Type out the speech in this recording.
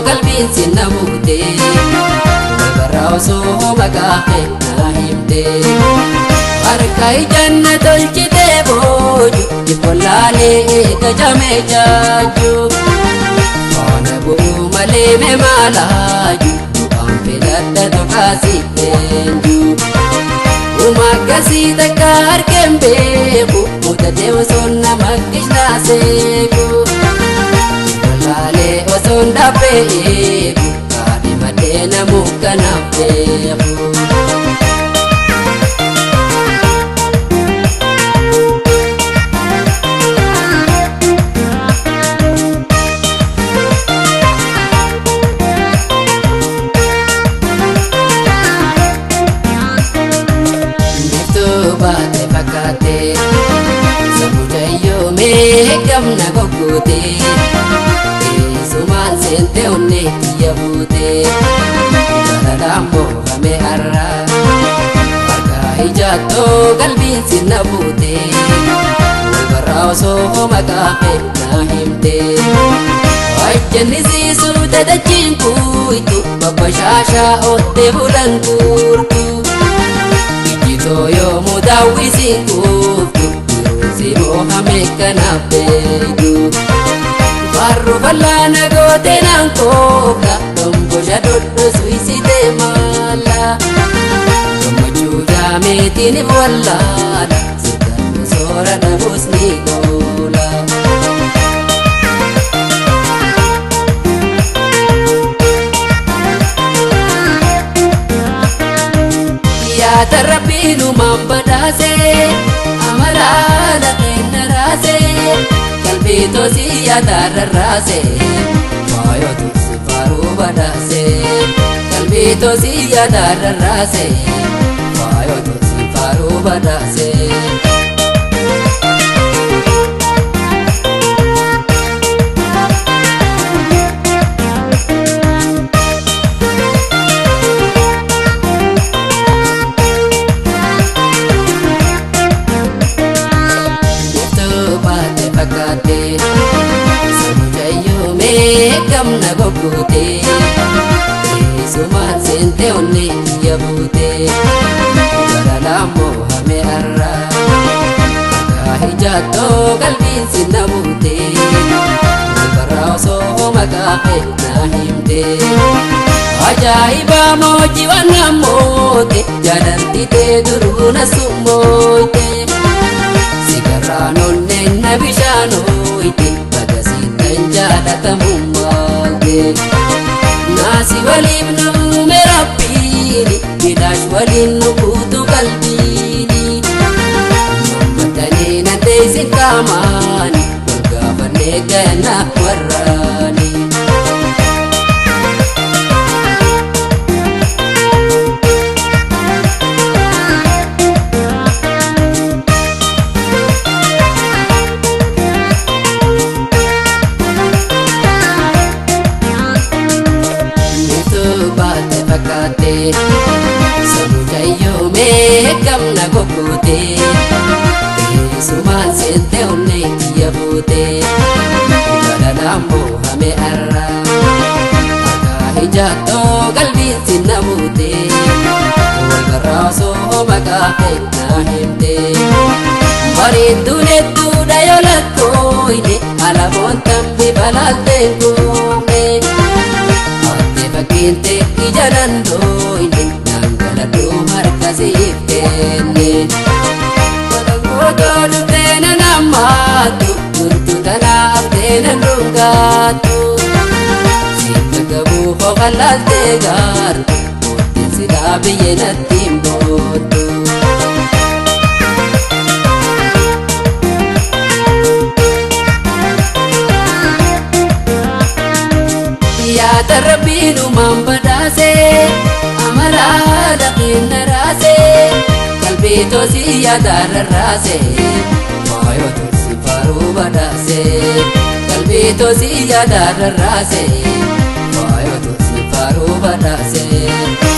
qalbiin sinna buute Walbarraa osoo maqaa kee himte Harka ijanna tolchitee booju Ifollaalee eega jamee jaaju Faana bu'uu malee mee maalaaju Du'aan filadha tokkaasi eenyu Umakkasii takka harkeen beeku Mutatee osoo nama kishnaa seeku Ifollaalee osoo hin dhabbee eegu Kaadhimadhee namuu kanaaf beeku. Biiftuu baate fakkaate Samuudayyoo gamna goggootee Teessumaan seentee onnee kiyya buutee Jaalalaan moofame har'a Harka ijaattoo qalbiin sinna buutee Walbarraa osoo maqaa kee naa himtee Ajjannisiisuu dadachiin kuitu Babbashaashaa oottee bulan guurtu Ijjitoo yoomuu daawwisiin kuuftu Si moohame kanaaf beektu Farru fallaana gootee naan kooka Dombosha dhodhosu isitee maala Gammachuu jaameetiin wallaala Sirgannu soora dhabuus ni goola. Yaada rabbiin uumaan badhaasee amalaa lafeen naraasee qalbii toosii yaada rarraasee faayoo tursi faaruu badhaasee qalbii toosii yaada rarraasee faayoo tursi faaruu badhaasee. Biiftuu baate fakkaate Samuudayyoo gamna goggootee Teessumaan seentee onnee kiyya buutee Jaalalaan moohame har'a Harka ijaattoo qalbiin sinna buutee Walbarraa osoo maqaa kee naa himtee Ajaa'iba moojii waan namoote Jaalalti tee duruu na summoote Sigarraan onneen na bishaanooyte Baga siittan jaalatamu maalte Naasi waliif nu uume rabbiini Midhaash waliin nu guutu qalbiini Mammatanii na teessin qaamaani Wal gaafannee ganaaf warraani. Biiftuu baate fakkaate Samuudayyoo gamna goggootee Teessumaan seentee onnee kiyya buutee Jaalalaan moohame har'a Harka ijaattoo qalbiin sinna buutee Walbarraa osoo maqaa kee naa himtee Bareedduun hedduudha yoo lakkooyne Alaboon tambi balaalteen kuufne Ate fakkiinte ija dandooyne Dhangaladhuu harka siif kenne Gootoo dhuftee nan hammaattu Turtu tanaaf teenan dhungaattu Siif gabuu hoqallaaltee gaartu Mootiin silaa biyye natti hin booddu. Yaada rabbiin uumaan badhaasee amalaa lafeen naraasee qalbii toosii yaada rarraasee faayoo tursi faaruu badhaasee qalbii toosii yaada rarraasee faayoo tursi faaruu badhaasee.